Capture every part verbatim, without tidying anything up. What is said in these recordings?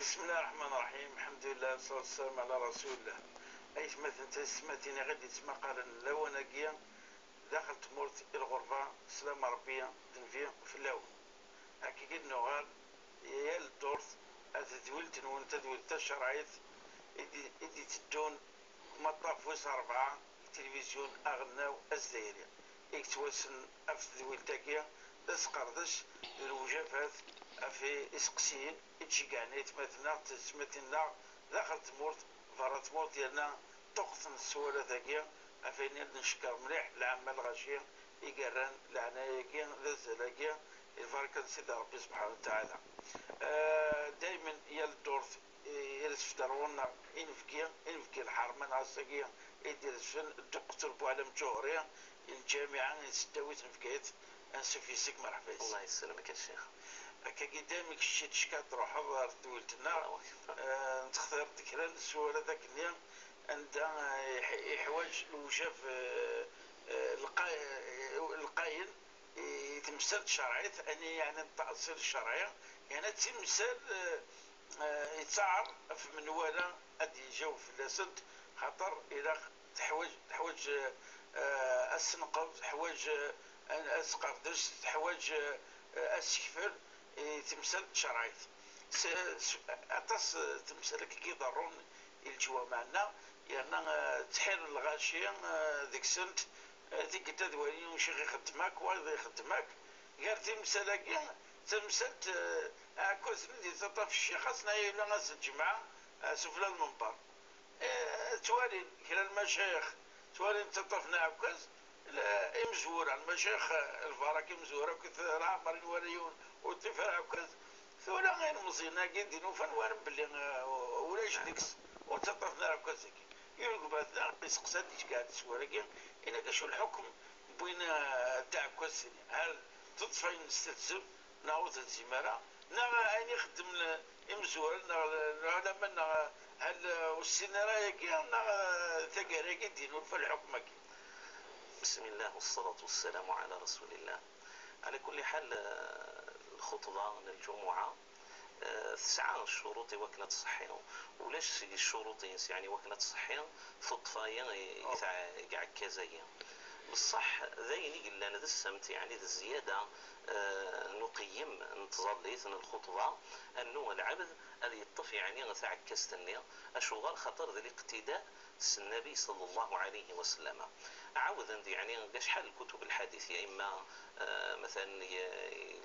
بسم الله الرحمن الرحيم، الحمد لله والصلاة والسلام على رسول الله. Aytmaten tayessetmatin i ɣ-id-yettmaqalen lawan-agi daxel n tmurt i lɣerba, sslam n Ṛebbi d Nnbi fell-awen. Akkagi d-nuɣal yal ddurt ar tedwilt-nwen, tadwilt tacerɛit i d-, i d-iteddun deg umaṭṭaf wis ṛebɛa deg tilivizyu aɣelnaw azzayri, i yettwassen ɣef tedwilt-agi d asqerdec d lwejafat ɣef iseqsiyen i d-ceggɛen aytmaten-nneɣ d teyessetmatin-nneɣ daxel tmurt, berra tmurt, yerna ṭṭuqqten sswalat-agi, ɣef ayen i d-neckeṛ mliḥ lɛamma lɣaci i yerran leɛnaya-agi d azal-agi i lbarka n Sidi Ṛebbi subḥanahu wa taɛala. Eh, daymen yal ddurt, eh, irezf-d ar ɣur-neɣ inebgi, inebgi n lḥerma, neɣ ass-agi i d-irezfen Dduqtur Buɛlam Ǧuhri, n lǧamiɛa n tesdawit n Bgayet, ansuf yes-k, merḥba yes-k. Allah yesselmek a Ccix. Akkagi dayem kečč i d-cekka ad truḥeḍ ɣer tedwilt-nneɣ. Eh, nettextir-d kra n sswalat akkenni anda, eh, iḥ-, iḥwaǧ lewjaf, eh, eh, lqa-, eh, lqayen i temsal tcerɛit, ani yeɛni n ttaṣil ccerɛi, yeɛni d timsal, eh, eh, yettaɛer ɣef menwala ad d-yejaweb fell-asent, xaṭer ilaq teḥwaǧ, teḥwaǧ, eh, eh, asenqeḍ, teḥwaǧ, eh, an-, asqerdec, teḥwaǧ, eh, asekfel i temsal tcerɛit. S-, s-, aṭas, eh, temsal akkagi i iḍerrun i leǧwameɛ-nneɣ, yerna, eh, ttḥiren lɣaci, eh, deg-sent, eh, tikkelt ad walin ucix ixeddem akk, wayeḍ ixeddem akk. Gar timsal-agi, d tamsalt, eh, aɛekkaz-nni d-yettaṭṭaf ccix, ass-n ay yella ass n lǧemɛa, eh, sufella n lmenber. Eh, ttwalin kra n lmacayix, ttwalin ttaṭṭafen aɛekkaz, l-, imezwura, lmacayix, eh, lbarak imezwura, akked leɛmer i nwala yiwen ur ṭṭif ara aɛekkaz. Tura ilemẓiyen-agi d-inufan walan belli, eh, ulac deg-s, ur ttaṭṭafen ara aɛekkaz-agi. Yugem-aten iseqsa-d, yeceggeɛ-d sswal-agi, yenna-k acu lḥukm n win, eh, d aɛekkaz-nni? Hal teṭṭef ayen s-telzem neɣ ur telzim ara, neɣ ayen ixeddem l-, imezwura, neɣ l-, lɛulama, neɣ hal, eh, ur ssinen ara ayagi, neɣ, eh, taggara-agi d-inulfa lḥukm-agi. بسم الله والصلاة والسلام على رسول الله. على كل حال, eh, lxuṭba n lǧumuɛa, eh, tesɛa ccuruṭ i wakken ad tṣeḥḥi. Ulac seg ccuruṭ-ines, yeɛni, wakken ad tṣeḥḥi tuṭṭfa-yi i, i tɛa-, i iɛekkaz-agi. Beṣṣeḥ, d ayen i yellan d ssemt, yeɛni d zzyada, eh, n uqeyyem n tẓallit, n lxuṭba, annu lɛebd ad yeṭṭef, yeɛni, taɛekkazt-nni. Acuɣer? Xaṭer d liqtida s Nnabi صلى الله عليه وسلم. Ɛawden-d, yeɛni, acḥal n lkutub lḥadit, ya imma, eh, matalan, ya,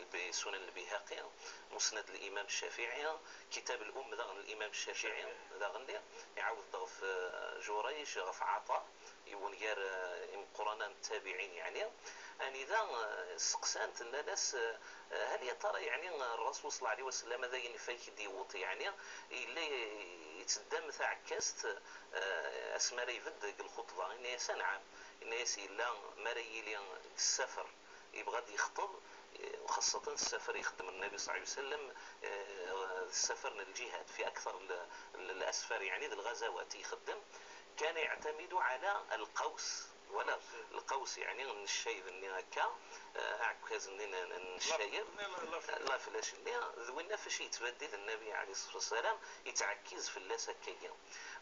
lbi-, Sunan Lbihaqi, Musnad Limam Ccafiɛi, Kitab Lumm daɣen n Limam Ccafiɛi, daɣen-nni, iɛawed-d ɣef, eh, Jurayj, ɣef Ɛaṭa, yiwen gar, eh, imeqqranen n ttabiɛin, yeɛni, anida, eh, steqsan-t, nnan-as, eh, هل يا ترى, yeɛni, Ṛṛasul صلى الله عليه وسلم d ayen ifak i d-yewweḍ, yeɛni, yella yettdam taɛekkazt, eh, asmi ara ibedd deg lxuṭba? Yenna-yas: "Anɛam." Yenna-yas: "Yella mi ara yili deg ssafer, yebɣa ad yexṭeb, eh, xaṣṣatan ssafer ixeddem Nnabi صلى الله عليه وسلم, eh, ssafer n lǧihad, fi akter l-, l-, lasfar, yeɛni d lɣazawat ixeddem, كان يعتمد على القوس." Wala lqaws, yeɛni n ccayb-nni akka, eh, aɛekkaz-nni n, n, n ccayb, laflac-nni, d winna fac yettbaddil Nnabi عليه الصلاة والسلام, yettɛekkiz fell-as akkagi.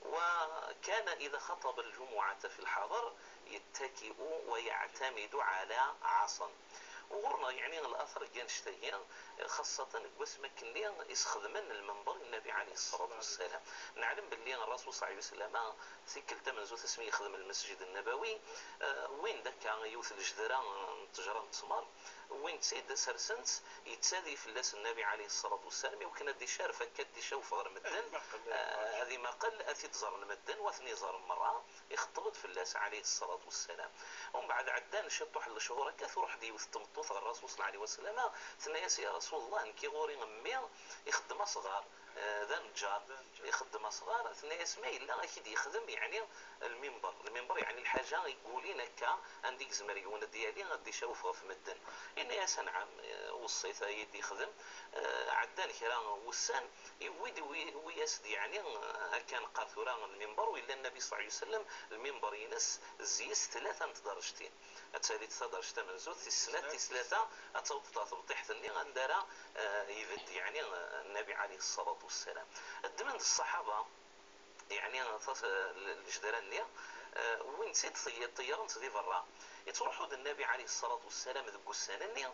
وكان إذا خطب الجمعة في الحضر يتكئ ويعتمد على عصا. Uɣur-neɣ, yeɛni, later n wannect-agi, xaṣṣatan deg wasmi akkenni i s-xedmen lmenber i Nnabi عليه الصلاة والسلام. Neɛlem belli Ṛṛasul صلى الله عليه وسلم, tikkelt tamenzut asmi yexdem Lmesjid Nnabawi, eh, wwin-d akka yiwet n ljedra n ttejra n ttmer, wwin-tt-id, sersen-tt, yettadi fell-as Nnabi عليه الصلاة والسلام, iwakken ad d-icaref akka, ad d-icawef ɣer medden, eh, ad imaqel, ad t-id-ẓren medden, u ad ten-iẓren merra. Ixeṭṭeb-d fell-as عليه الصلاة والسلام. Umbeɛd ɛeddan ciṭuḥ n lechuṛ akka, truḥ-d yiwet n tmeṭṭut ɣer Ṛṛasul صلى الله عليه وسلم, tenna-yas: "Ya Rasul Allah, nekk ɣur-i mmi ixeddem asɣar, eh, d aneǧǧar, ixeddem asɣar." Tenna-yas: "Ma yella ad k-id-yexdem, yeɛni, lmimber." Lmimber yeɛni lḥaǧa i yulin akka, anda i yezmer yiwen ad d-yali, ad d-icawef ɣef medden. Yenna-yas: "Anɛam, eh, weṣṣit ad yi-d-yexdem." Eh, ɛeddan kra n wussan, Yewwi-d, yewwi-, yewwi-yas-d, yeɛni, eh, akka neqqar tura, lmimber, u yella Nnabi صلى الله عليه وسلم, lmimber-ines zzey-s tlata n tderrejtin. Ad tali-d taderct tamenzut, tis snat, tis tlata, ad tawḍeḍ ɣer tebṭiḥt-nni anda ara, eh, ibedd, yeɛni, eh, Nnabi ɛalayhi ṣṣalatu wassalam. Ddmen-d ṣṣaḥaba, yeɛni, tas-, eh, l-, lejdra-nni, eh, wwin-tt-id, ṭeyy-, ṭeyyren-tt di berra. Ittruḥu-d Nnabi ɛalayhi ṣṣalatu wassalam deg wussan-nni,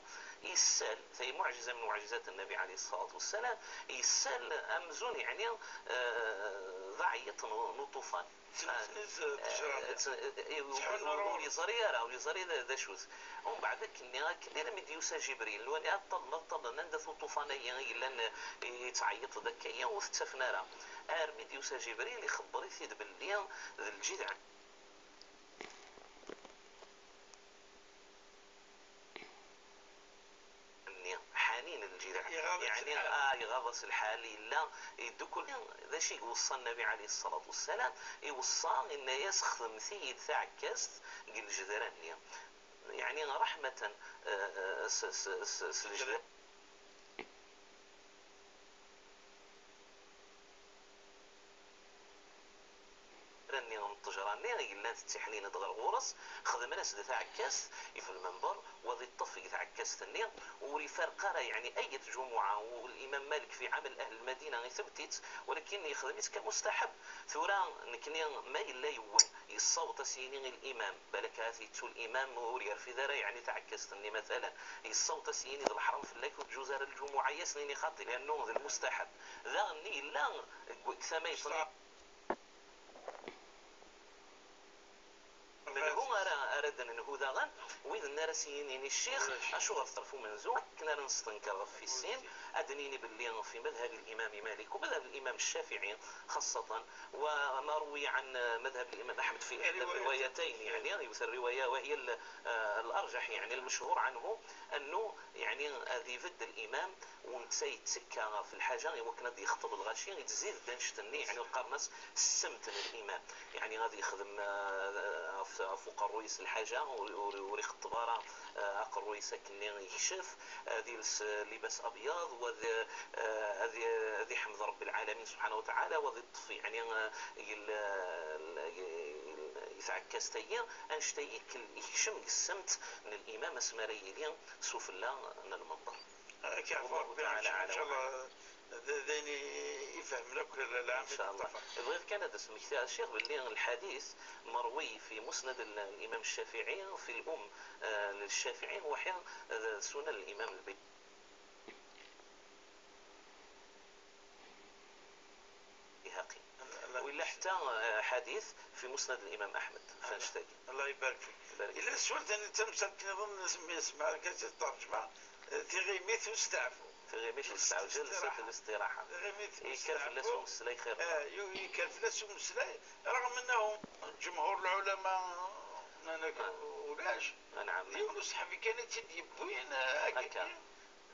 yessal, tayi muɛjiza min muɛjizat Nnabi ɛalayhi ṣṣalatu wassalam, yessal amzun, yeɛni, eh, d aɛeyyeṭ n, n uṭufan. Ur yeẓri ara, ur yeẓri d, d acu-t. Umbeɛd akkenni, akken armi d-yusa Jibril, nwala ṭṭallen, ṭṭallen anda-t uṭufan-agi i yellan, eh, yettɛeyyiḍ-d akka-yi, ur t-ttafen ara. Armi d-yusa Jibril, ixebber-it-id belli d lǧidɛ. Nni, ḥanin lǧidɛ. Iɣaḍ-as yeɛni, lḥal. Ah, iɣaḍ-as lḥal, yella yeddukel. D acu i iweṣṣa Nnabi ɛalayhi ṣṣalatu wassalam? Iweṣṣa, inna-yas: "Xdemt-iyi-d taɛekkazt deg lejdra-nni." Yeɛni, raḥmatan, eh, eh, s, s, s, s lejdra. Nni n ṭṭejra-nni i yellan tettiḥnin-d ɣer ɣur-s, xedmen-as-d taɛekkazt i f lmenber, wa ad iṭṭef deg tɛekkazt-nni, ur ifarq ara, yeɛni, ayet jumuɛa, u Limam Malik fi ɛamal ahl Lmadina ithewwet-itt, walakin yexdem-itt kamustaḥab. Tura, nekni, ma yella yewwel, yessaweḍ ad s-yini i limam, balak ahat yettu limam ur yerfid ara, yeɛni, taɛekkazt-nni, matalan, yessaweḍ ad s-yini d leḥram fell-ak ur tjuz ara ljumuɛa-ya, ad s-nini xaṭi, liannu d lmustaḥab. Daɣen yella deg, deg tama-nni. Menhu ara, ara d-nenhu daɣen? Wid-nni ara s-yinin i ccix, acuɣer terf umenzu? Akken ara nestenker ɣef wis sin, ad d-nini belli fi madhab الإمام مالك ومذهب الإمام الشافعي خاصة، وما روي عن مذهب الإمام أحمد في إحدى الروايتين، يعني، yiwet n rriwaya, وهي ال-، آه، الأرجح، يعني، المشهور عنه أنه، يعني، ad ibedd limam u netta yettekka ɣef lḥaǧa i wakken ad d-yexṭeb lɣaci, i d-tzid-d annect-nni, yeɛni qqaren-as ssemt n limam, yeɛni ad yexdem, eh, ɣef, ɣef uqerruy-is lḥaǧa, ur, ur, ur ixeṭṭeb ara, eh, aqerruy-is akkenni yekcef, ad iles, eh, libas abyaḍ, u ad, eh, ad, ad iḥmed Rebbi lɛalamin subḥanahu wa taɛala, u ad iṭṭef, yeɛni, eh, i l-, i l-, i tɛekkazt-agi, annect-agi yekcem deg ssemt n limam asmi ara yili sufella n lmenber. Akka, Wallahu Rebbi taɛala aɛlam. Incallah, d, d ayen i, i fehmen akk lɛamid. Incallah. Bɣiɣ kan ad d-smektiɣ, a Ccix, belli lḥadit merwi fi Musnad l-, Limam Ccafiɛi, fi l-Umm, eh, n Ccafiɛi, waḥi d Sunan Limam Lbayhaqi. Willa ḥetta, eh, ḥadit fi Musnad Limam Aḥmed, f annect-agi. Allah ibarik fik. Ibarik fik. Yella swal tani d tamsalt nniḍen, nessemma-yas mɛarkat di ṭṭerǧma, eh, tiɣimit n usteɛfu. Tiɣimit n usteɛfu, jalsat listiraḥa. Tiɣimit n usteɛfu. Yekker fell-as umeslay xir. Eh, yu-, yekker fell-as umeslay, رغم أنه جمهور العلماء هناك ulac. Anɛam. Yiwen useḥbi kan i tt-id-yewwin, eh, akka. Akka.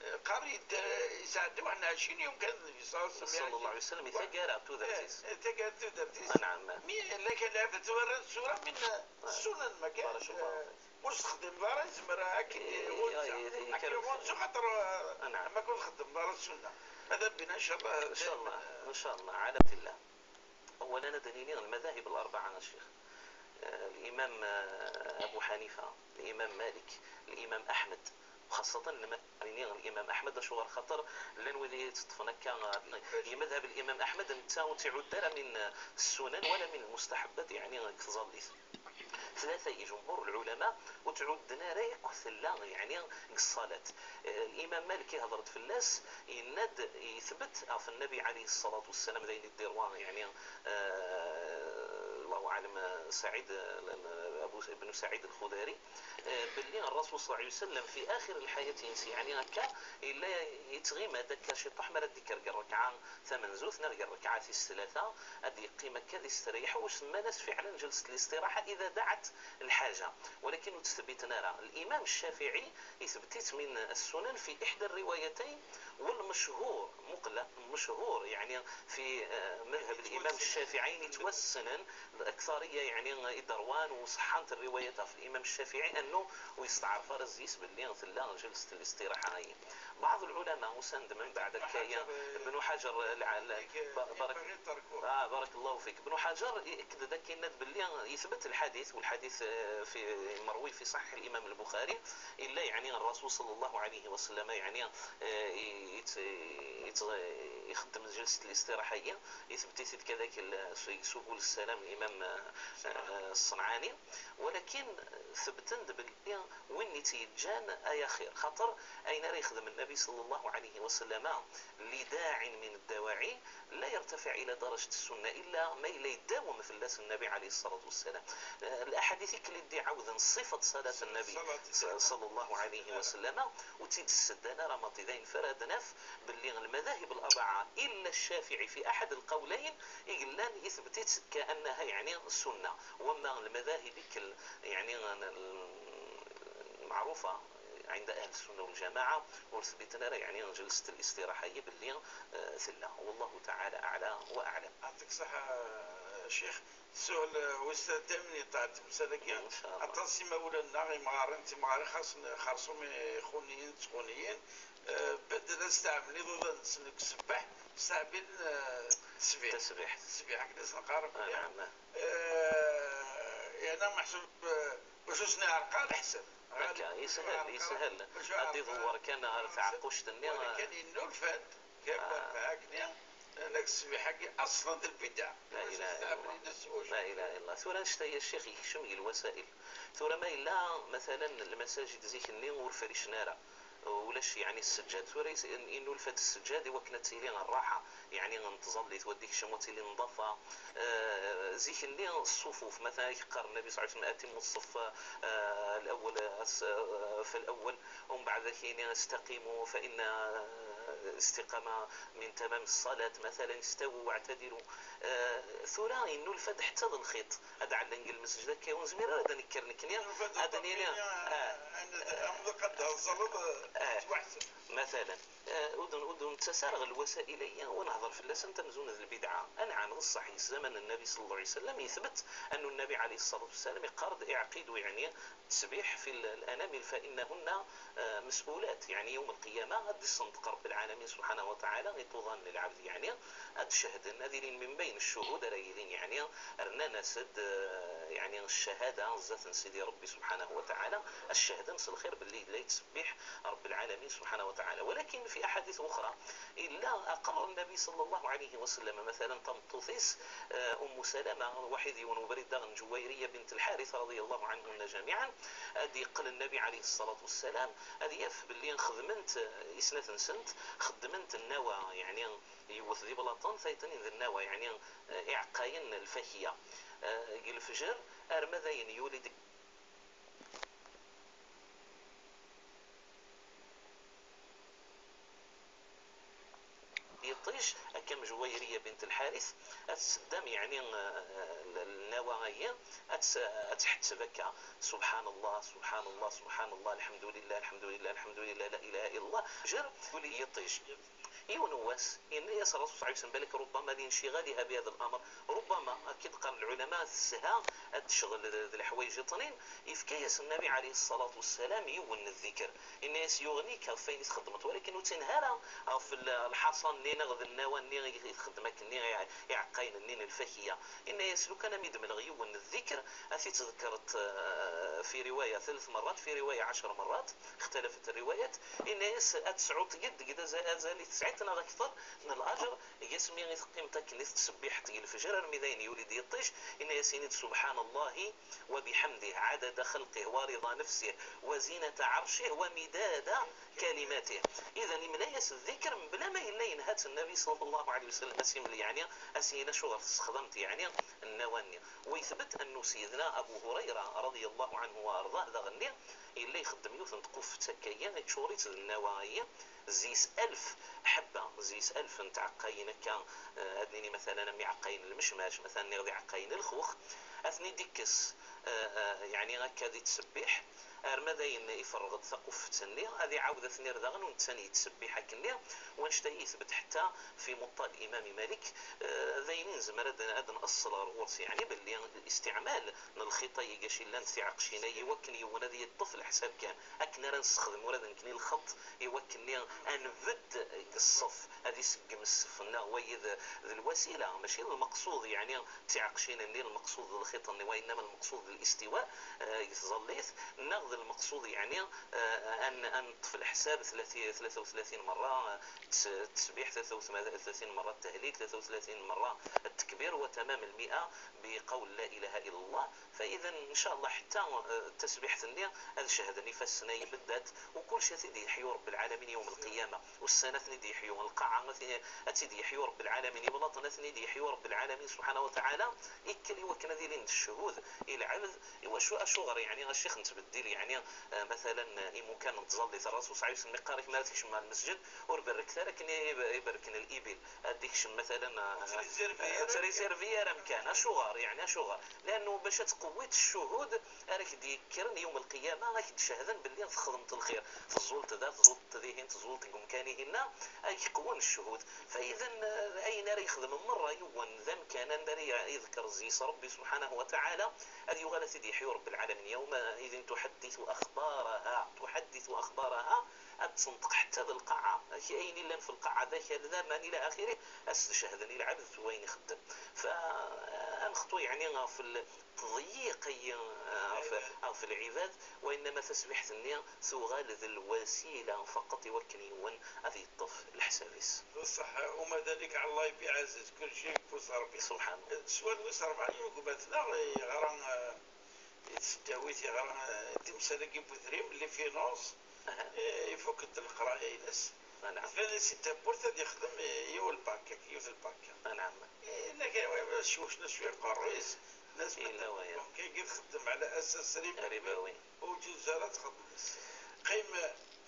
Qqaren-d, eh, yesɛedda waḥed n ɛecrin yum kan Nnbi ṣalla Llahu ɛalayhi wa sallam, i taggara n tudert-is. Eh, taggara n tudert-is. Anɛam. Mi llan kan lɛibad tura, tura min, eh, ssunan ma kan, barakallahu, eh, ur s-texdimeḍ ara, yezmer akken iɣunza. Akken iɣunza, xaṭer, eh, ma ur txeddmeḍ ara ssunna. Mada bina, incallah, incallah, daymen, eh, incallah, ɛala bdillah. أولا، ad d-nini lmadahib l-arbaɛa, a Ccix. Eh, Limam, eh, Abu Ḥanifa, Limam Malik, Limam Aḥmed, xaṣṣatan lma-, nini Limam Aḥmed, acuɣer? Xaṭer llan wid i yeṭṭfen akka, eh, i madhab Limam Aḥmed, netta ur tt-iɛudd ara min, eh, ssunan wala min lmustaḥabbat, yeɛni deg tẓallit. Tlata i jumhur lɛulama ur tt-ɛudden ara yakk tella, yeɛni deg ṣṣalat. Eh, Limam Malik ihder-d fell-as, yenna-d, yetbet ɣef Nnabi ɛalayhi ṣṣalatu wassalam, d ayen i d-irwa, yeɛni, eh, Allahu aɛlam, eh, Saɛid, eh, Abu, Ibnu Saɛid Lxudari, eh, belli Rrasul ṣalla Llahu ɛalayhi wa sallam fi axir lḥayat-ines, yeɛni akka, yella yettɣima-d akka ciṭuḥ mi ara d-ikker deg rrekɛa tamenzut neɣ deg rrekɛa tis tlata, ad d-yeqqim akka ad isterriḥ, u semman-as fiɛlan ǧelset listiraḥa ida daɛet lḥaǧa. Walakin ur ttbiten ara. Limam Ccafiɛi ithbet-itt min ssunan fi iḥda rriwayatayn, والمشهور, muqla, المشهور, yeɛni fi, eh, madhab Limam Ccafiɛi, ayen yettwassnen, laktariya, yeɛni, i d-rwan u ṣeḥḥant rriwayat. ɣef Limam Ccafiɛi, annu ur yesteɛref ara zzis belli tella ǧelset listiraḥa-agi. Baɛḍ lɛulama usan-d min baɛd akka, Bnu Ḥaǧer, barak Allahu fik. Bnu Ḥaǧer ieked-d akka, yenna-d belli yetbet lḥadit, walḥadit, eh, fi, merwi fi Ṣaḥiḥ Limam Lbuxari, illa, yeɛni, Rrasul ṣalla Llahu ɛalayhi wa sallam, yeɛni, eh, yet-, yet-, ixeddem ǧelset listiraḥa-agi, yetbet-it-id kadalik Subul Ssalam Limam, eh, Ṣṣenɛani. Walakin tebten-d belli win i tt-yeǧǧan ay axir, xaṭer ayen ara yexdem Nnabi ṣalla Llahu ɛalayhi wa sallam, li daɛin min ddawaɛi, la yertafiɛ ila darajat ssunna, illa ma yella yeddawem fell-as Nnabi ɛalayhi ṣṣalatu wassalam. Eh, laḥadit i d-iɛawden ṣṣifat ṣalat Nnabi ṣalla Llahu ɛalayhi wa sallam, ur tt-id-sseddan ara maḍi. D ayen f ara d-naf belli lmadahib larbaɛa, illa Ccafiɛi fi aḥad lqawlayn, i yellan ithbet-itt kaannaha, yeɛni, ssunna. Wamma lmadahib ikel, yeɛni, lmeɛrufa ɛinda ahli ssunna wal ǧamaɛa, ur thbiten ara, yeɛni, ǧelset listiraḥa-agi belli, eh, tella. Wallahu taɛala aɛla wa aɛlam. Ɛṭik ṣṣeḥḥa, Ccix. Sual, eh, wis tlatin i yeṭṭeɛ temsal-agi. Aṭas imawlan-nneɣ, imɣaren, timɣarin, xaṣṣen xerṣum ixuniyen d txuniyin, eh, bedden ad steɛmlen iḍudan-nsen deg uṣebbeḥ, steɛmilen, eh, tesbiḥ. Tasbiḥt. Tesbiḥ, akken i s-neqqar. Ah, naɛam. Eh, yerna meḥsub, eh, bac ur sen-iɛreq ara leḥsab. Akka, yeshel, yeshel. Ad iḍewwer kan ɣer tɛeqqust-nni. Walakin yennulfa-d, kan, ah, lbaɛḍ-nni, llan-ak ssbiḥ-agi aṣlan d lbidɛa. La ilaha illallah. La ilaha illallah. Tura annect-a, a ccix, yekcem deg lwasail. Tura ma yella, matalan, lmasajid zik-nni ur fricen ara, ulac, yeɛni, sseǧǧad. Tura is-, in-, innulfa-d sseǧǧad i wakken ad tili rraḥa, yeɛni, n tẓallit, wa d-ikcem, wa d tili nḍafa. Eh, zik-nni ṣṣufuf, matalan, ad k-qqar Nnabi ṣalla Llahu ɛalayhi wa sallam: "أتموا الصف، eh, الأول، eh, فالأول." Umbeɛd ad k-yini: "استقيموا فإن، eh, الاستقامة من تمام الصلاة." Matalan, "استووا واعتدلوا." Eh, tura yennulfa-d ḥetta d lxiṭ. Ad ɛellan deg lmesǧed akka, ur nezmir ara ad d-nekker nekni, ad d-nini, ah, matalan, eh, ur d-, ur d-nettas ara ɣer lwasail-agi, ur nehder fell-asent amzun d lbidɛa. Anɛam, d ṣṣeḥ, yes zaman n Nnabi ṣalla Llahu ɛalayhi wa sallam, yetbet annu Nnabi ɛalayhi ṣṣalatu wassalam iqqar-d: "اعقدوا", yeɛni, ttesbiḥ, "في الأنامل فإنهن، eh, مسؤولات", yeɛni, yawm lqiyama ad d-iṣenṭeq Rebbi lɛalamin subḥanahu wa taɛala iṭuḍan n lɛebd, yeɛni, ad d-cehden, ad ilin min bayn ccuhud ara yilin, yeɛni, rnan-as-d, eh, yeɛni, ccahada zdat n Sidi Rebbi subḥanahu wa taɛala, ad cehden s lxir belli yella yettṣebbiḥ Rebbi lɛalamin subḥanahu wa taɛala. Walakin fi aḥadit uxra, illa aqerr Nnabi ṣalla Llahu ɛalayhi wa sallam, matalan, tameṭṭut-is, eh, Ummu Salama, waḥid yiwen ubrid daɣen, Ǧuwayriya bint Lḥarith, raḍiya Llahu ɛanhunna ǧamiɛan, ad d-yeqqel Nnabi ɛalayhi ṣṣalatu wassalam, ad yaf belli xedment, eh, i snat-nsent, xeddment nnawa, yeɛni, yiwet di Balaṭen, tayeḍ-nni d nnawa, yeɛni, eh, iɛeqqayen n lfakya. Eh, deg lefjer, arma d ayen yuli deg yiṭij, akka am Ǧuwayriya bint Lḥarith, ad tseddam, yeɛni, eh, l-, nnawa-agi, ad tt-, ad tḥetteb akka: "سبحان الله، سبحان الله، سبحان الله، الحمد لله، الحمد لله، الحمد لله، لا إله إلا الله." Jer, yuli yiṭij. Yiwen n wass, yenna-yas Ṛṛasul ṣalla Llahu ɛalayhi wa sallam, balak ربما لانشغالها بهذا الأمر، ربما, akka i d-qqaren lɛulama, tesha ad tecɣel d, d leḥwayeǧ iṭnin, yefka-yas Nnabi ɛalayhi ṣṣalatu wassalam yiwen n ddikr. Yenna-yas: "يغنيك ɣef wayen i txeddmeḍ, walakin ur ttnah ara ɣef l-, lḥaṣa-nni neɣ d nnawa-nni i, i txeddem akkenni, i, iɛeqqayen-nni n lfakya." Yenna-yas: "Lukan a m-id-mleɣ yiwen n ddikr, ad t-id-tḍekkreḍ, eh, في رواية ثلاث مرات، في رواية عشر مرات." اختلفت الروايات. Yenna-yas: "Ad tesɛuḍ yid-k d aza-, azal i tesɛiḍ neɣ akter n laǧer, eg asmi i teqqimeḍ akken i tettṣebbiḥeḍ deg lefjer armi d ayen yuli-d yiṭij." Yenna-yas: "Ini-d سبحان الله وبحمده عدد خلقه ورضا نفسه وزنة عرشه ومداد كلماته." Idan, imla-yas ddikr mebla ma yella yenha-t Nnabi ṣalla Llahu ɛalayhi wa sallam, a s-imel, yeɛni, a s-yini acuɣer tessexdameḍ, yeɛni, nnawa-nni. Wa yetbet annu Seyidna Abu Hurayra, raḍiya Llahu ɛanhu wa arḍah, daɣenni, yella ixeddem yiwet n tquffet akka-yi, iččur-itt d nnawa-yi, zzey-s alef ḥebba, zzey-s alef n tɛeqqayin akka, eh, ad nini matalan am iɛeqqayen n lmecmac, matalan nniɣ d iɛeqqayen n lxux, ad ten-id-ikkes, eh, eh, yeɛni akka di ttṣebbiḥ, Arma d ayen iferreɣ-d taquffet-nni, ad iɛawed ad ten-irr daɣen u netta yettṣebbiḥ akkenni, wanect-a yethbet ḥetta fi Muṭṭa l-Imam Malik. Eh, d ayen i nezmer ad, ad nqeṣṣer ɣur-s, yeɛni belli listiɛmal n lxiṭ-agi, acu yellan d tiɛeqcin-agi, i wakken yiwen ad yeṭṭef leḥsab kan, akken ara nessexdem ula d nekkni lxeṭṭ, i wakken ad nbedd deg ṣṣef, ad iseggem ssef-nneɣ. Wagi d, d lwasila, mačči d lmeqṣud, yeɛni d tiɛeqcin-nni, lmeqṣud d lxiṭ-nni, wa innama lmeqṣud d listiwa, eh, deg tẓallit, neɣ d lmeqṣud, yeɛni, eh, ad n-, ad neṭṭef leḥsab tlati-, tlata u tlatin merra, eh, tt-, ttesbiḥ, tlata u tlatin merra ttahlil, tlata u tlatin merra ttekbir, wa tamam lmi'a bi qawl la ilaha illallah. Fa idan, ncallah, ḥetta, eh, tasbiḥt-nni ad cehden ifassen-a i meddat, u kulci ad t-id-yeḥyu Rebbi lɛalamin yawm lqiyama, ussan ad ten-id-yeḥyu, lqaɛa ad t-, ad tt-id-yeḥyu Rebbi lɛalamin, iblaṭen ad ten-id-yeḥyu Rebbi lɛalamin subḥanahu wa taɛala, ikkel i wakken ad ilin d cchuhud i lɛebd. Iwacu, acuɣer, yeɛni, a ccix, nettbeddil, yeɛni, eh, matalan, eh, imukan n tẓallit? Ṛṛasul ṣalla Llahu ɛalayhi wa sallam iqqar-ak mi ara tkecmem ɣer lmesǧed, ur berrket ara akken i, i berrken libil. Ad d-ikcem, matalan, eh, ur ttrizirvi ara, eh, ur ttrizirvi ara amkan. Acuɣer, yeɛni, acuɣer? Liannu bac ad tqewwiḍ cchuhud ara k-d-yekkren yawm lqiyama, ad k-d-cehden belli txedmeḍ lxir. Teẓẓulleḍ da, teẓẓulleḍ dihin, teẓẓulleḍ deg umkan-ihin-a, ad k-qewwen cchuhud. Fa idan, eh, ayen ara yexdem merra yiwen d amkan anda ara y-, yeḍker zzi-s Rebbi subḥanahu wa taɛala, ad yuɣal ad t-id-yeḥyu Rebbi lɛalamin. Yawma idin tuḥadditu axbaraha, tuḥadditu axbaraha, ad d-tenṭeq ḥetta d lqaɛa. Ak-, ayen illan fi lqaɛa d akal, d aman ila axiri, ad s-d-cehden i lɛebd s wayen ixeddem. Fa, eh, ad nexṭu, yeɛni, ɣef l-, tḍeyyiq-agi, eh, ɣef, ɣef lɛibad, wa innama tasbiḥt-nni tuɣal d lwasila faqeṭ i wakken yiwen ad yeṭṭef leḥsab-is. D ṣṣeḥ, وما ذلك على الله بعزيز, kulci yewwi-t Ṛebbi. Subḥan Allah. Sswan wis ṛebɛa n yugmat-nneɣ yeɣra, eh, i tesdawit, yeɣra, eh, timsal-agi n wedrim, les finances, eh, ifuk-d leqraya-ines. Anɛam. Tban-as-id tawwurt ad yexdem, eh, yiwen lbanka, yiwet lbanka. Anɛam. Eh, yenna-k, eh, cwecna cwi aqerruy-is, nnas yella wayeḍ. Lbanka-agi txeddem ɛla asas ribawi. Ribawi. Ur ǧuz ara txeddem. Qim,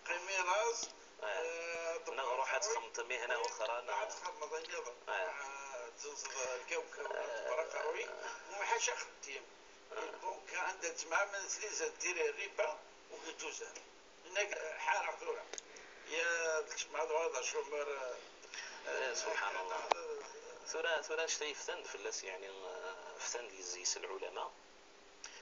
qim i laẓ, eh, neɣ ruḥ ad txemmeḍ mihna uxra, neɣ ad txemmeḍ ayen nniḍen. Eh. Ah, tzenzeḍ lkawkaw, eh, tebra aqerruy, eh, ḥaca axeddim. Eh. Lbanka anda ttemɛamalent les intérêts, rriba, ur yeǧuz ara. Yenna-k, eh, ḥareɣ tura. Ya tkecmeḍ ɣer acumar, eh, eh, subḥan Allah. Tura, tura annect-a yeftan-d fell-as, yeɛni, eh, ftan-d yezzi-s lɛulama.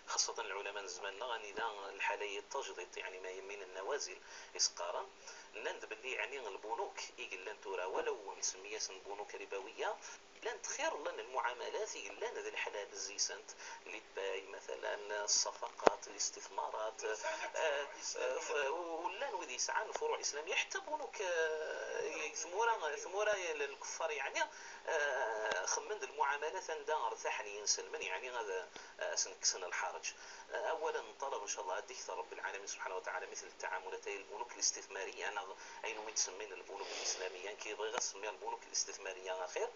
Xaṣṣatan lɛulama n zzman-nneɣ, anida lḥala-yi tajdiṭ, yeɛni ma yemmin nnawazil i s-qqaren, nnan-d belli, yeɛni, lbunuk i yellan tura, walaw nsemmi-yasen bunuk ribawiya, llant xir, llan lmuɛamalat i yellan d leḥlal zzi-sent, les bails, matalan, ṣṣafaqat, listithmarat, eh, eh, f-, u-, u llan wid yesɛan lfuruɛ islamiyya, ḥetta bunuk, eh, tmura, tmura n lkuffar, yeɛni, eh, xemmen d lmuɛamalat anda rtaḥen yinselmen, yeɛni ad, eh, asen-kksen lḥerǧ. Eh, awal n ṭṭalab, ncallah, ad d-ikter Rebbi lɛalamin subḥanahu wa taɛala mitl ttaɛamulat ay lbunuk listithmariya neɣ ayen umi ttsemmin lbunuk lislamiyya. Nekk bɣiɣ ad semmiɣ lbunuk listithmariya axir.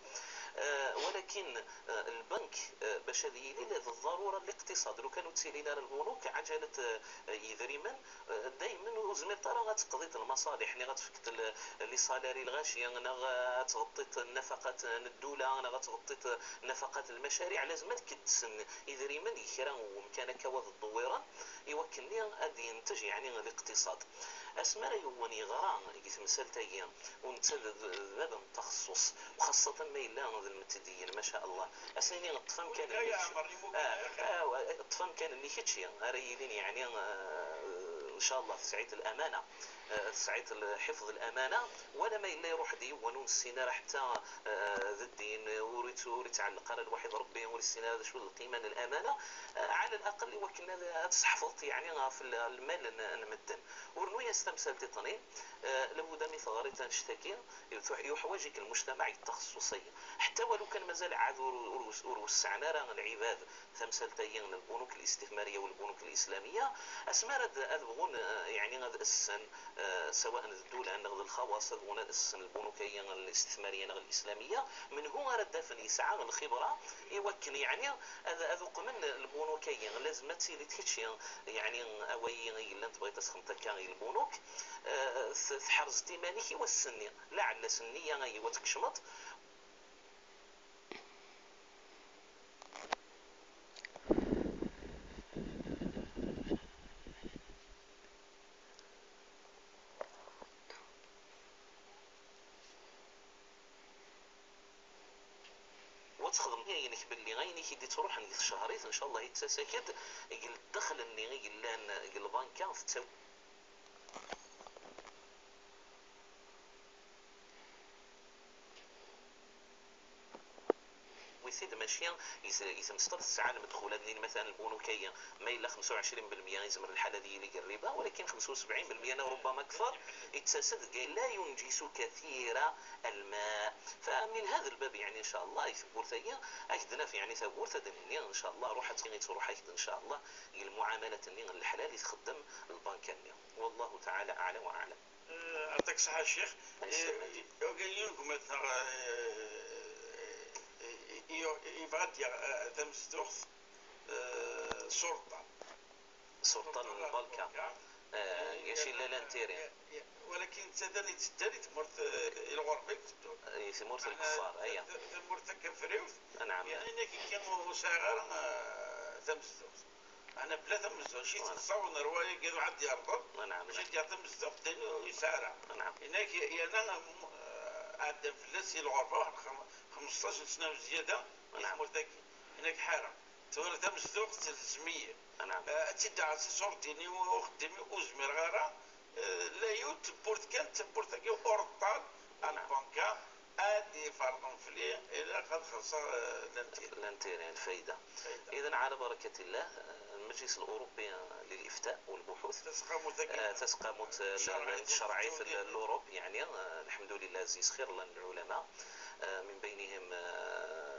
Eh, walakin, eh, lbank, eh, bac ad yili d ḍḍarura n liqtiṣad. Lukan ur ttilin ara lbunuk, ɛjalet, eh, yidrimen, eh, daymen ur tezmireḍ ara ad teqḍiḍ lmaṣaliḥ, neɣ ad tefkeḍ l-, les salaires i lɣaci, neɣ ad tɣeṭṭiḍ nnafaqat n ddula, neɣ ad tɣeṭṭiḍ nnafaqat n lmacariɛ, lazem ad keddsen idrimen deg kra n wemkan akka wa d ddewwiren, i wakken-nni ad d-yentej, yeɛni, liqtiṣad. Asmi ara yiwen yeɣra deg temsalt-agi, u netta d, d bab n taxeṣṣuṣ, u xaṣṣatan ma yella d lmetdiyen, maca Allah, ad s-nini ṭṭef amkan-nni. Ah, ah, ṭṭef amkan-nni kečči, ara yilin, yeɛni, ah, ncallah tesɛiḍ lamana, ah, tesɛiḍ lḥifḍ lamana, wala ma yella iruḥ-d yiwen ur nessin ara ḥetta, ah, d ddin, ur it-, ur itɛelleq ara lwaḥid Rebbi, ur issin ara d acu d lqima n lamana, ah, ɛala laqel i wakken ad, ad tseḥfeḍ, yeɛni, ɣef l-, lmal n, n medden. U rnu-yas tamsalt-iḍen, ah, labuda mi teɣriḍ annect-agi, yuḥ-, yuḥwaǧ-ik lmujtamaɛ deg txeṣṣuṣ-agi. Ḥetta walu kan mazal ɛad ur, ur, ur wesseɛen ara lɛibad tamsalt-agi n lbunuk listithmariya u lbunuk lislamiya, asmi ara ad, ad bɣun, eh, yeɛni ad ssen, eh, sawaء d ddula neɣ d lxawaṣ, ad bɣun ad ssen lbunuk-agi listithmariya neɣ lislamiya, menhu ara d-afen yesɛa lxibra i wakken, yeɛni, ad, ad uqmen lbunuk-agi? Lazem ad tiliḍ kečči, yeɛni, a wayi i yellan tebɣiḍ ad txedmeḍ akka i lbunuk, eh, t-, tḥerzeḍ iman-ik i wass-nni, laɛella s nniya-agi wa tkecmeḍ. Ad txedmeḍ ayen-ik belli ayen i k-id-ittruḥen deg tcehrit, ncallah, yettas-ak-d deg ddexel-nni i yellan deg lbanka, tettawi. Wid-t-id mačči i t-, i temseḍt tesɛa lmedxul, ad nini, matalan, lbunuk-agi, ma yella xemsa u ɛecrin belmeyya, yezmer lḥal ad yili deg rriba, walakin xemsa u sebɛin belmeyya neɣ rubbama akter, yettas-d deg لا ينجس كثير الماء. فمن هذا الباب, yeɛni, ncallah, i tewwurt-agi, ad k-d-naf, yeɛni, tawwurt, ad d-nini, ncallah, ruḥ ad tt-, i ttruḥ-ak-d, ncallah, deg lmuɛamalat-nni n leḥlal i txeddem lbanka-nni. والله تعالى أعلى وأعلم. Eh, yeɛṭik ṣṣeḥḥa, a Ccix. Yesselmek. Eh, eh, yiwen n gma-tneɣ, eh, eh, eh, yebɣa ad d-yaɣ, eh, tamezduɣt, eh, Sulṭan. Sulṭan n Balkan. Eh, eh, yella l'intérêt. Eh, eh, walakin netta d ayen yetteddan i tmurt, eh, i lɣerba i iteddun. Eh, i tmurt n lkeffar, aya. T-, t-, tamurt takafriwt. Naɛam. Yerna nekk kan ur sɛiɣ ara, eh, tamezduɣt. Aḥna bla tamezduɣt, mačči tettaweḍ ɣer wayagi ad waḥed yerḍel, mačči ad yaɣ tamezduɣt d ayen ur yesɛi ara. Yenna-k, yerna, eh, ɛeddan fell-as si lɣerba waḥed xam-, xemseṭṭac n sna u zzyada di tmurt-agi. Yenna-k ḥareɣ. Tura tamezduɣt telzem-iyi. Eh, ad tt-id-aɣeɣ si ṣṣurtin-iw, uxeddim-iw, ur zmireɣ ara. Eh, la yiwet tewwurt kan, tewwurt-agi ureṭṭal, lbanka, ad iferḍen fell-i, ilaq ad xellṣeɣ, eh, l'intérêt. L'intérêt, lfayda. Lfayda. إذن على بركة الله, eh, المجلس الأوروبي للإفتاء والبحوث, taseqqamut-agi, eh, taseqqamut, eh, n tcerɛit n l'Europe, yeɛni, eh, الحمد لله, عزيز خير الله من العلماء, eh, من بينهم, eh,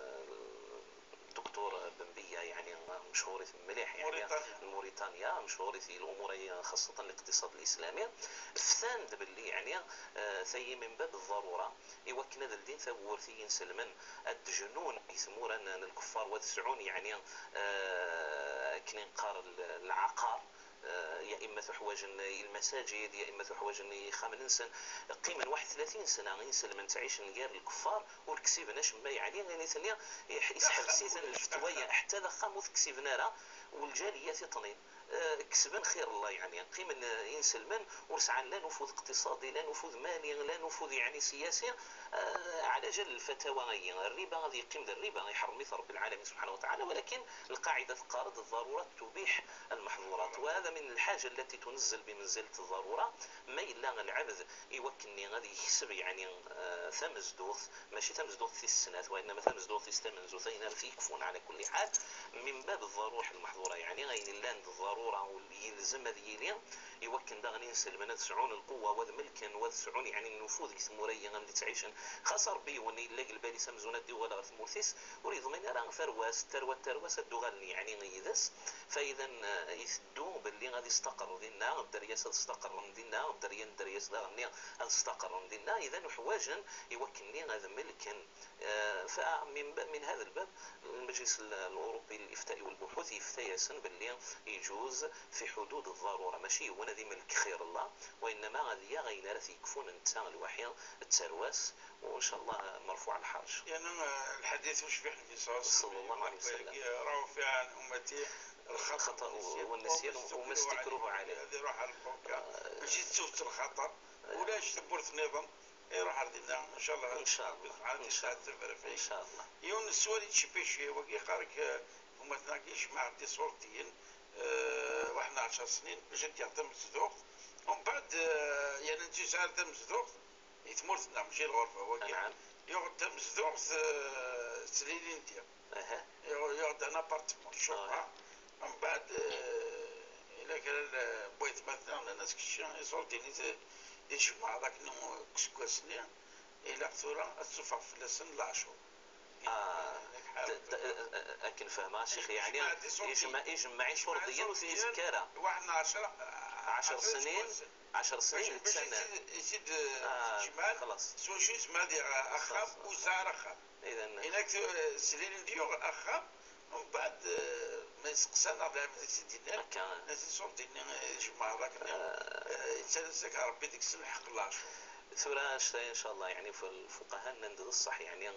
الدكتور بن بية, yeɛni, مشهوريت مليح, yeɛni, Mauritania. Mauritania, مشهوريت الأمور, خاصة الاقتصاد الإسلامي. Ftan-d belli, yeɛni, eh, tayi من باب الضرورة, i wakken ad ldin tawwurt i yinselmen, ad d-jnun i tmura n, n lkeffar, wa ad sɛun, yeɛni, eh, akken i neqqar, l-, lɛaqar, eh, ya imma tuḥwaǧen i lmasajid, ya imma tuḥwaǧen i yixxamen-nsen. Qqimen waḥed tlatin sna inselmen ttɛicen gar lkeffar, ur ksiben acemma, yeɛni, i nitni iḥ-, isḥebs-iten lfetwa, ḥetta d axxam ur t-ksiben ara, u lǧaliyat iṭnin. Eh, kesben xir Allah, yeɛni, qqimen, eh, inselmen, ur sɛan la nufud iqtiṣadi, la nufud mali, la nufud, yeɛni, siyasi, eh, ɛla jal lfatawa-agi. Rriba ad yeqqim d rriba, iḥrem-it Ṛebbi lɛalamin subḥanahu wa taɛala, walakin lqaɛida teqqar-d الضرورة تبيح المحظورات, وهذا من الحاجة التي تنزل بمنزلة الضرورة, ma yella lɛebd i wakken-nni ad yekseb, yeɛni, eh, tamezduɣt, mačči tamezduɣt tis snat, wa innama tamezduɣt tis tamenzut, ayen ara t-yekfun ɛla kulli ḥal, من باب الضرورة المحظورة, yeɛni ayen illan d ḍḍarura u yelzem ad yili, i wakken daɣen inselmen ad sɛun lquwwa, wa ad melken, wa ad sɛun, yeɛni, nnufud deg tmura-yi am di ttɛicen. Xas Ṛebbi yiwen yella deg lbal-is amzun ad d-yuɣal ɣer tmurt-is, ur yeḍmin ara tarwa-s, tarwa n tarwa-s ad d-uɣalen, yeɛni, yid-s. Fa idan, eh, iteddu belli ad istaqer dinna, dderya-s ad staqerren dinna, dderya n dderya-s daɣen-nni ad staqerren dinna, idan uḥwaǧen i wakken-nni ad melken. Eh, fa min ba-, min hada lbab, المجلس ال-، الأوروبي للإفتاء والبحوث yefta-yasen belli يجوز في حدود الضرورة, mačči yiwen ad imelk xir Allah, wa innama ad yaɣ ayen ara t-yekfun netta lwaḥi d tarwa-s, وإن شاء الله مرفوع الحرج. Yerna, eh, lḥadit ucbiḥ Nnbi صلى الله عليه وسلم, رفع عن أمتي الخطأ والنسيان وما استكرهوا عليه. Ad iruḥ ɣer lbanka, mačči d tewt lxaṭer, ulac tewwurt nniḍen, iruḥ ɣer dinna, ncallah. Ncallah. Ncallah. Yiwen n sswal yettcebbiḥ cwiya wagi, yeqqar-ak, eh, gma-tneɣ-agi jemɛeɣ-d tiṣurtiyin, eh, waḥed n ɛecr snin, bac ad d-yaɣ tamezduɣt. Umbeɛd, eh, yerna ur yesɛi ara tamezduɣt, i tmurt-nneɣ, mačči lɣerba wagi. Anɛam. Yuɣ-d tamezduɣt, eh, s l'île India. Aha. Yuɣ-, yuɣ-d un appartement, ccuqa. Aha. Umbeɛd, eh, yella kra n waytmaten-nneɣ nnan-as, kečči, iṣurdiyen i t-, i tjemɛeḍ akken deg useggas-nni, ilaq tura ad teffeɣ fell-asen leɛcur. Ah, d-, d-, eh, eh, akken fehmeɣ, a Ccix, yeɛni, ijemmeɛ-d iṣurdiyen. Ijemmeɛ, ijemmeɛ iṣurdiyen ur t-yezkar ara. Waḥed n ɛecra, ɛecr snin, ɛecr snin bac, bac yettsanna. I t-id-, i t-id-, ah, jemɛen, xlaṣ. S wacu yezmer ad yaɣ axxam, xlaṣ, ur yesɛi ara axxam. Idan. Inak, eh, s l'île India yuɣ axxam, umbeɛd, eh, ma yesteqsa-aneɣ lɛebd i t-id-yennan, akka, nnan-as iṣurdiyen-nni, eh, jemɛeḍ akken, eh, yettalas-ak Rebbi deg-sen lḥeqq n leɛcur. Tura anect-a, ncallah, yeɛni, f-, lfuqaha nnan-d d ṣṣeḥ, yeɛni,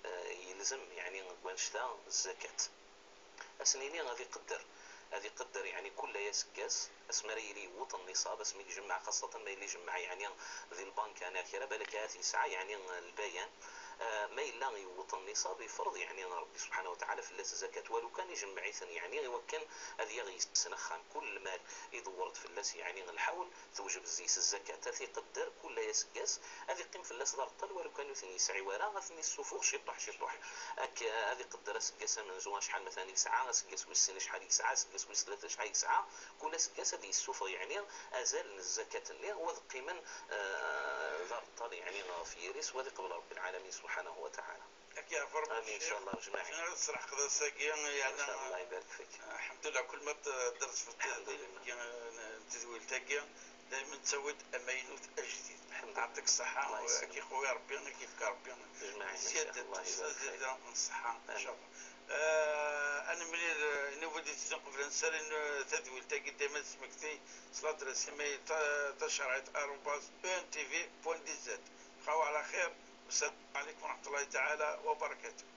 eh, yelzem, yeɛni, deg wanect-a, zzakat. Ad s-nini ad iqedder, ad iqedder, yeɛni, kullay aseggas, asmi ara yili yewweḍ nniṣab, asmi ijemmeɛ, xaṣṣatan ma yella ijemmeɛ, yeɛni, di lbanka neɣ kra, balak ahat yesɛa, yeɛni, lbayan, Ah, ma yella yewweḍ nniṣab, ifreḍ, yeɛni, Ṛebbi subḥanahu wa taɛala fell-as zzakat, walu kan ijemmeɛ-iten, yeɛni, i wakken ad yaɣ yes-sen axxam. Kul lmal idewwer-d fell-as, yeɛni, lḥawl, tewjeb zzi-s zzakat. Ad t-iqedder kul aseggas, ad iqqim fell-as d areṭṭal, walu kan ur ten-yesɛi wara, ad ten-issufuɣ ciṭuḥ ciṭuḥ. Ak-, ad iqedder aseggas amenzu acḥal matan i yesɛa, aseggas wis sin acḥal i yesɛa, aseggas wis tlata acḥal i yesɛa, kul aseggas ad yessufeɣ, yeɛni, azal n zzakat-nni, u ad qqimen, eh, d areṭṭal, yeɛni, ɣef yiri-s, u ad iqbel Ṛebbi lɛalamin subḥanahu wa taɛala. Ad k-yeɛfu Ṛebbi. Amin, ccix. Incallah, ajmaɛin. Ad tesreḥqeḍ ass-agi, yeɛni, incallah, ibarak fik. Lḥemdullah, kul ma d-, d-, d-, tedwilt-agi, daymen ttawi-d amaynut ajdid. Lḥemdullah. Yeɛṭik ṣṣeḥḥa, Allah yesselmek. Ad k-iqwi Ṛebbi, ad k-yefk Ṛebbi. Ajmaɛin, zzyada, incallah, ibarak fik. Zzyada n ṣṣeḥḥa, amin. Incallah. Eh, ad nemlil, eh, inuba d-itezzen qbel ad nessali, eh, tadwilt-agi daymen ad tesmekti s ladres email ta-, tacerɛit arobase E N T V point D Z. Bqaw ɛla xir, wassalamu ɛalaykum wa raḥmatullahi taɛala wa barakatuh.